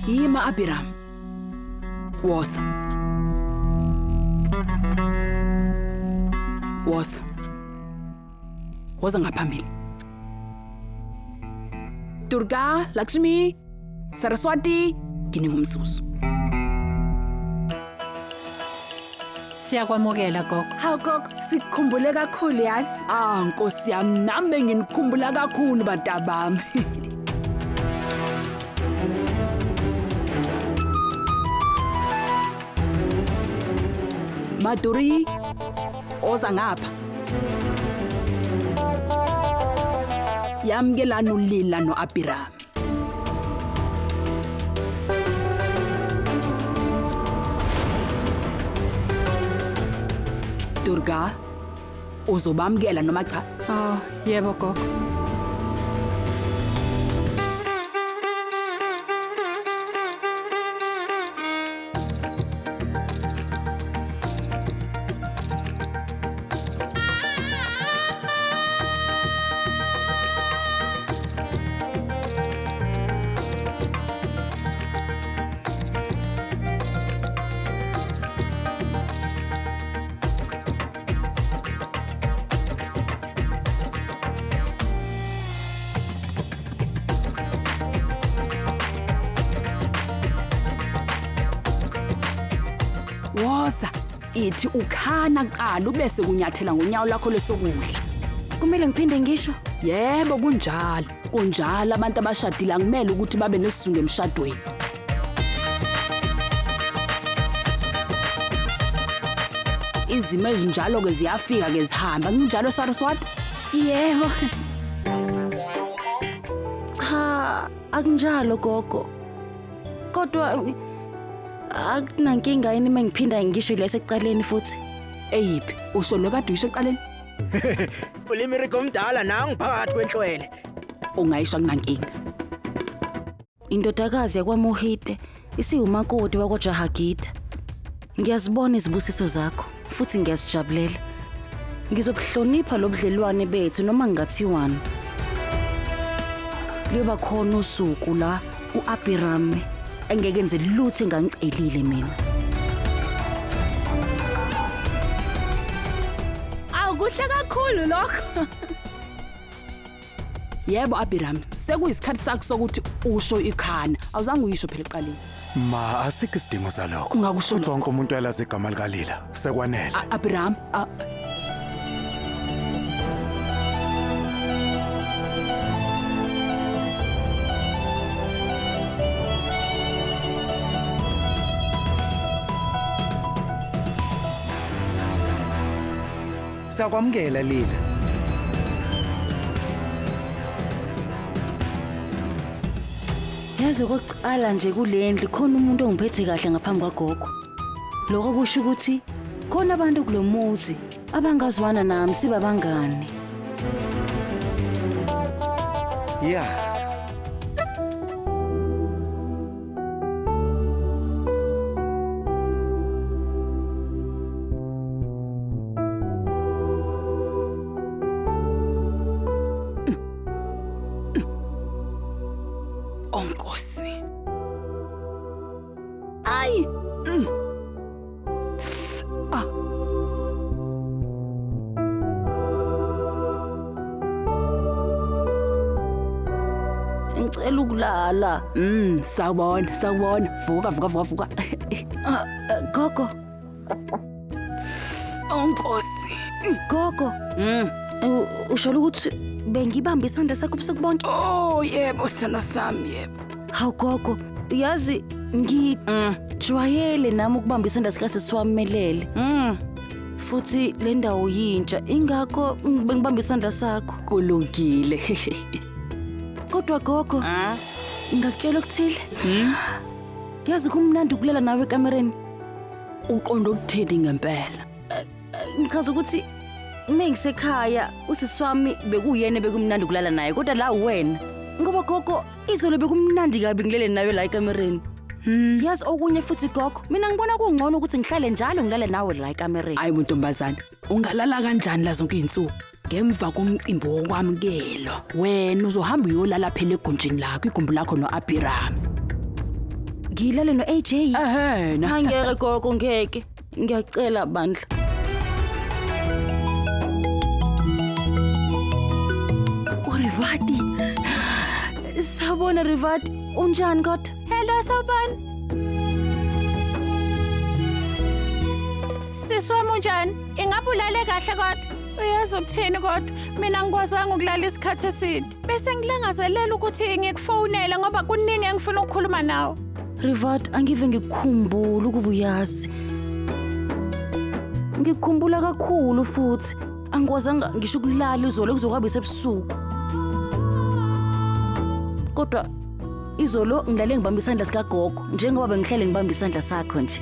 Yima Abiram. Woza. Woza. Woza ngaphambili. Durga, Lakshmi, Saraswati, nginika umzuzu. Siyakwamukela gogo. Hawu gogo, sikukhumbule kakhulu yazi. Ah Nkosi yami, nami benginikhumbula kakhulu bantabami. Maduri, oza ngapha. Yamkelani uLila no-Abhiram. Durga, uzobamukela noma cha? Oh, yebo gogo. Woza, ithi ukhana kuqala ubese kunyathela ngonyawo lakho lesokudla. Kumele ngiphinde ngisho? Yebo kunjalo. Kunjalo abantu abashadile akumele ukuthi babe nesizungu emshadweni. Izimo ezinjalo ke ziyafika ke zihamba. Kunjalo Saraswati? Yebo. Cha, akunjalo gogo. Kodwa akunankinga yini uma ngiphinda ngisho lesekuqaleni futhi? Eyiphi? Usho lo kade uyisho ekuqaleni? Ulimiriko omdala nangu phakathi kwenhlwele. Ungayisho akunankinga. Indodakazi yakwaMohite isiwumakoti wakwaJahagita. Ngiyazibona izibusiso zakho futhi ngiyazijabulela. Ngizobuhlonipha lobudlelwane bethu noma ngingathiwani. Kuyoba khona usuku la u-Abirame engeke enze lutho engangicelile mina. Awu kuhle kakhulu lokho. Yebo Abiram, sekuyisikhathi sakho sokuthi usho ikhana. Awuzange uyisho phela ekuqaleni. Ma, asikho isidingo salokho. Ungakusho Futhi lokho. wonke umuntu uyalazi igama likaLila. Sekwanele. Abiram, Siyakwamukela Lila. Yazi okokuqala nje kule ndlu khona umuntu ongiphethe kahle ngaphambi kwagogo. Lokho kusho ukuthi khona abantu kulo muzi abangazwana nami siba bangani. Yeah. Oh Nkosi. Ay. Ah. Ngicela ukulala. Sawubona, sawubona. Vuka, vuka, vuka, vuka. Gogo. Oh Nkosi. Gogo. Usho ukuthi bengibamba isandla sakho ubusuku bonke? Oh yebo sithando sami yebo. Hawu gogo, uyazi ngijwayele nami ukubamba isandla sikasisi wami melele. Futhi le ndawo yintsha, ingakho bengibamba isandla sakho. Kulungile. Kodwa gogo, ngingakutshela okuthile? Yazi kumnandi ukulala nawe ekamereni. Uqonda ukuthini ngempela? Ngichaza ukuthi uma ngisekhaya usisi wami bekuyena bekumnandi ukulala naye, kodwa la wena. Ngoba gogo izolo bekumnandi kabi ngilele nawe la ekamereni. Yazi okunye futhi gogo, mina ngibona kungcono ukuthi ngihlale njalo ngilale nawe la ekamereni. Hayi muntombazane, ungalala kanjani la zonke izinsuku? Ngemva komcimbi wokwamukelwa, wena uzohamba uyolala phela egunjini lakho, igumbi lakho no-Abiram. Ngilale no-AJ. Ehena. Angeke gogo ngeke. Ngiyacela bandla. URivati. Sawubona Rivati, unjani kodwa? Hello sawubona. Sisi wami unjani? Ingabe ulale kahle kodwa? Uyazi ukuthini kodwa? Mina ngikwazanga ukulala isikhathi eside. Bese ngilangazelela ukuthi ngikufonele ngoba kuningi engifuna ukukhuluma nawe. Rivati, angive ngikukhumbula ukuba uyazi. Ngikukhumbula kakhulu futhi. Angikwazanga ngisho ukulala izolo kuzokwaba sebusuku. Kodwa izolo ngilale ngibamba isandla sikagogo njengoba bengihlale ngibamba isandla sakho nje.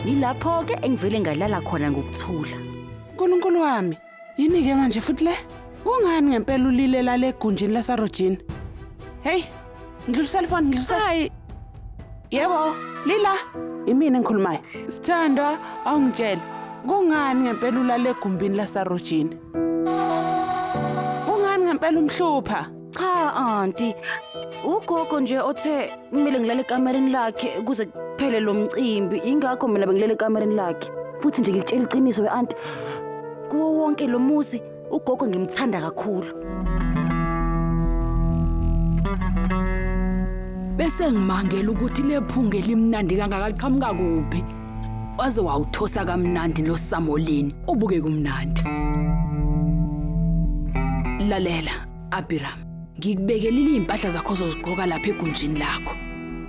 Yilapho-ke engivele ngalala khona ngokuthula. Nkulunkulu wami, yini-ke manje futhi le? Kungani ngempela ulilela le egunjini laseRojini? Hey, ngidlulisela ifoni, ngidlulisela. Hayi, Yebo, Lila, imina engikhulumayo. Sithandwa, awungitshele, kungani ngempela ulale egumbini laseRojini? Kungani ngempela umhlupha? Cha anti, ugogo nje othe kumele ngilale ekamereni lakhe kuze kuphele lo mcimbi. Ingakho mina bengilele ekamereni lakhe. Futhi nje ngikutshela iqiniso we anti, kuwo wonke lo muzi ugogo ngimthanda kakhulu. Bese ngimangela ukuthi lephunga elimnandi kangaka liqhamuka kuphi. Waze wawuthosa kamnandi lo samolini, ubuke kumnandi. Lalela, Abiram, ngikubekelile impahla zakho ozozigqoka lapha egunjini lakho.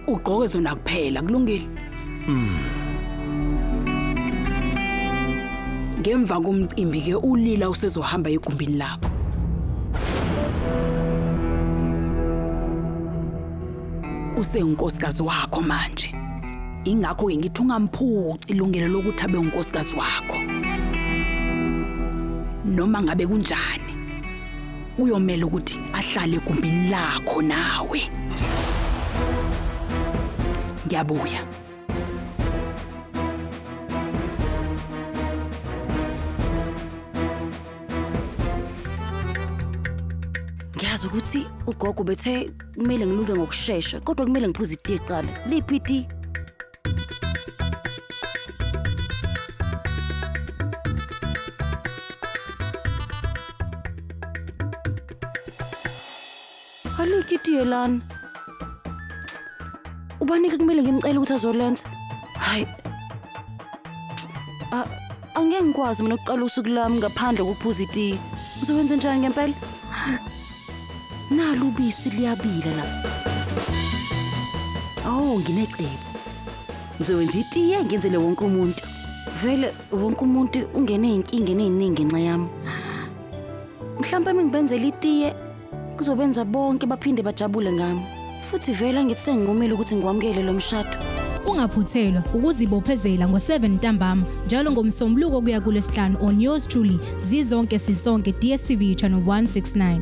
Ugqoke zona kuphela, kulungile? Ngemva komcimbi ke uLila usezohamba egumbini lakho. Usengunkosikazi wakho manje. Ingakho ke ngithi ungamphuci ilungelo lokuthi abe unkosikazi wakho. Noma ngabe kunjani, uyomela ukuthi ahlale egumbini lakho nawe. Ngiyabuya. Ngiyazi ukuthi ugogo bethe kumele ngiluke ngokushesha, kodwa kumele ngiphuze itiye kuqala. Liphi itiye? Alikho itiye lana. Ubani-ke kumele ngimcele ukuthi azolenza? Hayi. Angeke ngikwazi mina ukuqala usuku lami ngaphandle kokuphuza itiye. Uzokwenza njani ngempela? Nalu ubisi liyabila la. Oh, nginecebo. Ngizokwenza itiye ngenzele wonke umuntu. Vele wonke umuntu ungene ey'nkingeni ey'ningi ngenxa yami. Mhlawumpe uma ngibenzela itiye kuzobenza bonke baphinde bajabule ngami. Futhi vele ngithi senginqumile ukuthi ngiwamukele lo mshado. Ungaphuthelwa ukuzibophezela ngo-7 ntambama njalo ngoMsombuluko kuya kuLwesihlanu on yours truly Zizonke Sisonke DStv channel 169.